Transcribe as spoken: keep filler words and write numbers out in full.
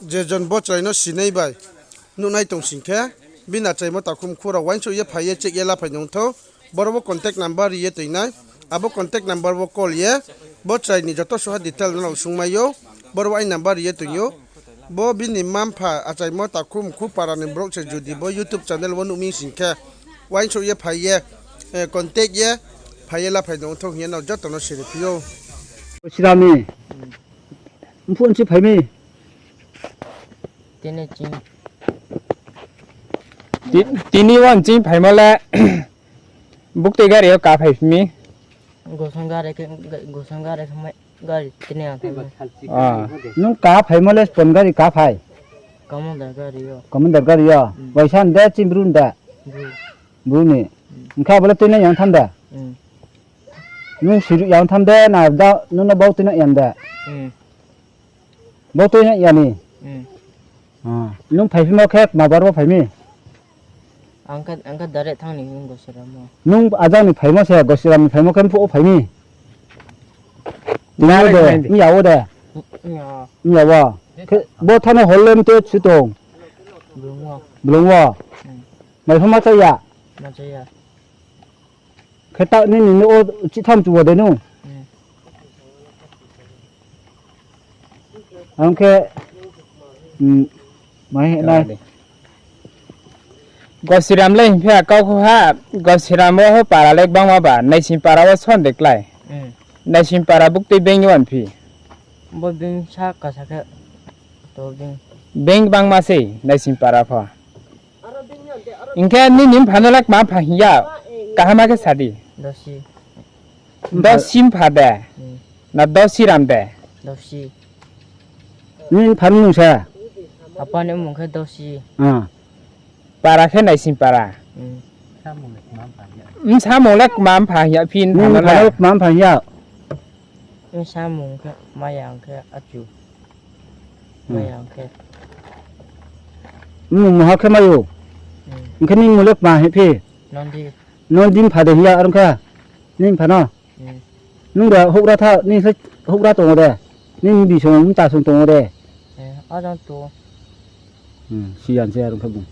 Je jon bo chrai no sinai bai nuhnai tong sing khe, bini achaimo takhu mkhu rao uaingsouh ye phai ye check ye laphai nung thou. Boro wo contact number ri ye toinai. Abo contact number wo call ye bo chrai ni joto suha detail no sungmai ou. Boro wo aini number ri ye toing ou. Bo bini mma mpha achaimo takhu mkhu para ni brouh se judi bo YouTube channel wo nuh mi sing khe, uaingsouh ye phai ye, contact ye phai ye laphai nung thou hing ye nrao joto no siri phi ou. Sirami. Mphuh nsi phai mi. Tini wo nching phaimo le, buktui gari yo ka phai phi mi. Gosong gari khe, gari tini ang thanng. Nung ka phaimo le spon gari ka phai? Commander gari yo. Waisa de chini bru de? Bru ni. Hing khe abo le tuinai yang tham de? Nung siruh yang tham de na, nung no bau tuinai yang de? Bau tuinai ya ni? Nung phai phimo khe kma bar wo phai mi? Nung ajang ni phaimo se, Gosiram ni phaimo khe mphuh wo phai mi? Tini de, mya wo de? Mya wo. Khe bo thano hor le mte su tong? Blung wo. Mai pho ma chá ya? Khe ta nini nouh wo chih tham chu wo de nung? Ang khe, mai nai. Gosiram le hing phi ya kau kho ha, Gosiram wo ho para le gbangma ba, Naising para wo son de klái. Naising para buktui beng yo an phi? Bo beng sa kasa khe, to beng. Beng gbangma sei, Naising para pho. Hing khe nini mpha no le kma mpha hing ya, kaham khe sa di. Dosi mpha de, na Dosiram de? Nini mpha ni mmung se? Apa ni mmung khe Dosi. Para khe Naising para. Bsamung le kma mpha hing ya phi nini mpha no le? Kma mpha hing ya? Bsamung khe Mayang khe achu. Mayang khe. Mmung maha khe mai ou. Hing khe nini mmung le kma hing phi? Nondi mpha de hing ya, are ong khe? Nini mpha no? Nung de houhgra tha, nini se houhgra tong ou de? Nini bisong mchasong tong ou de? Siyan se are ong khe bung.